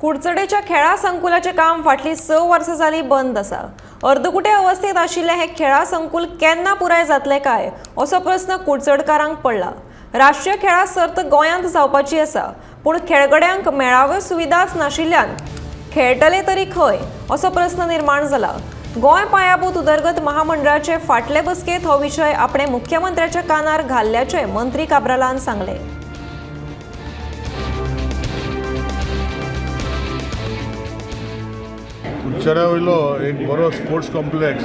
कुडचडेच्या खेळा संकुलाचें काम फाटलीं 6 वर्सां जालीं बंद आसा. अर्दकुटे अवस्थेंत आशिल्लें हें खेळा संकुल केन्ना पुराय जातलें काय असो प्रस्न कुडचडकारांक पडला. राष्ट्रीय खेळा सर्त गोंयांत जावपाची आसा, पूण खेळगड्यांक मेळाव्यो सुविधाच नाशिल्ल्यान खेळटले तरी खंय असो प्रस्न निर्माण जाला. गोंय पायाभूत उदरगत महामंडळाचे फाटले बसकेंत हो विशय आपणे मुख्यमंत्र्याच्या कानार घाल्ल्याचें मंत्री काब्रालान सांगलें. कुडचड्या वयलो एक बरो स्पोर्ट्स कॉम्प्लेक्स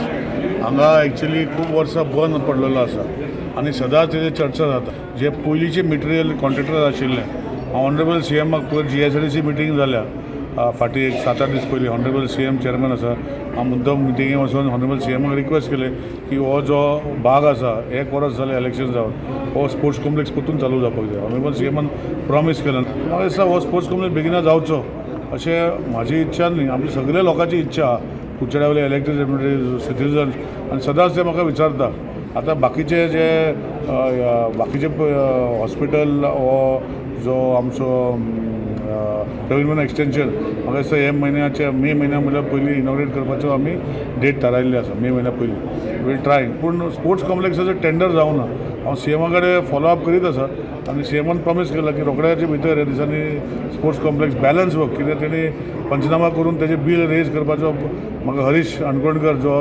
हांगा एक्चुली खूब वर्सां बंद पडलेलो आसा आनी सदांच तेजेर चर्चा जाता. जे पयलींचे मटेरियल कॉन्ट्रेक्टर आशिल्ले, ऑनरेबल सी एमाक पयर जीएसआयडीसी मिटींग जाल्या फाटीं एक 7-8 दीस पयलीं, ऑनरेबल सी एम चेअरमॅन आसा, हांव मुद्दम मिटिंगे वचून ऑनरेबल सी एमाक रिक्वेस्ट केलें की हो जो भाग आसा, एक वर्स जालें इलेक्शन जावन, हो स्पोर्ट्स कॉम्प्लेक्स परतून चालू जावपाक जाय. ऑनरेबल सी एमान प्रॉमीस केलें. म्हाका दिसता हो स्पोर्ट्स कॉम्प्लेक्स बेगिना जावचो अशें म्हाजी इच्छा न्ही, आमची सगळ्या लोकांची इच्छा आहा. कुडचड्या वयले इलेक्टेड सिटीजन्स आनी सदांच ते म्हाका विचारता. आतां बाकीचे जे बाकीचे हॉस्पिटल हो जो आमचो रवींद्र एक्सटेंशन, म्हाका दिसता हे म्हयन्याचे मे म्हयन्या म्हणल्यार पयलीं इनॉग्रेट करपाचो आमी डेट थारायल्ली आसा. मे म्हयन्या पयलीं वील ट्राय, पूण स्पोर्ट्स कॉम्प्लेक्साचो टेंडर जावना. हांव सी एमा कडेन फॉलो अप करीत आसा आनी सी एमान प्रॉमीस केला की रोखड्याचे भितर ह्या दिसांनी स्पोर्ट्स कॉम्प्लेक्स बॅलन्स वर्क कितें तेणी पंचनामा करून तेजें बील रेज करपाचो म्हाका हरीश अणकोणकर जो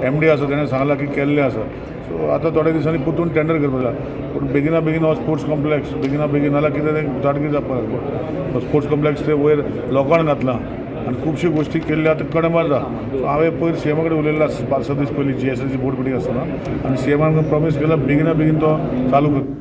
एमडी आसा तेणें सांगलां की केल्लें आसा. सो आतां थोड्या दिसांनी परतून टेंडर करपाक जाय, पूण बेगिना बेगीन हो स्पोर्ट्स कॉम्प्लेक्स बेगिना बेगीन, नाल्यार कितें तें ताटकी जावपाक. हो स्पोर्ट्स कॉम्प्लेक्स ते वयर लोकांक घातलां आनी खुबश्यो गोश्टी केल्ल्यो आतां कणमार जाता. सो हांवें पयर सी एमा कडेन उलयल्लो 5-6 दीस पयलीं जीएसआयसी बोर्ड मिटींग आसतना आनी सी एमान प्रॉमीस केला बेगिना बेगीन तो चालू कर.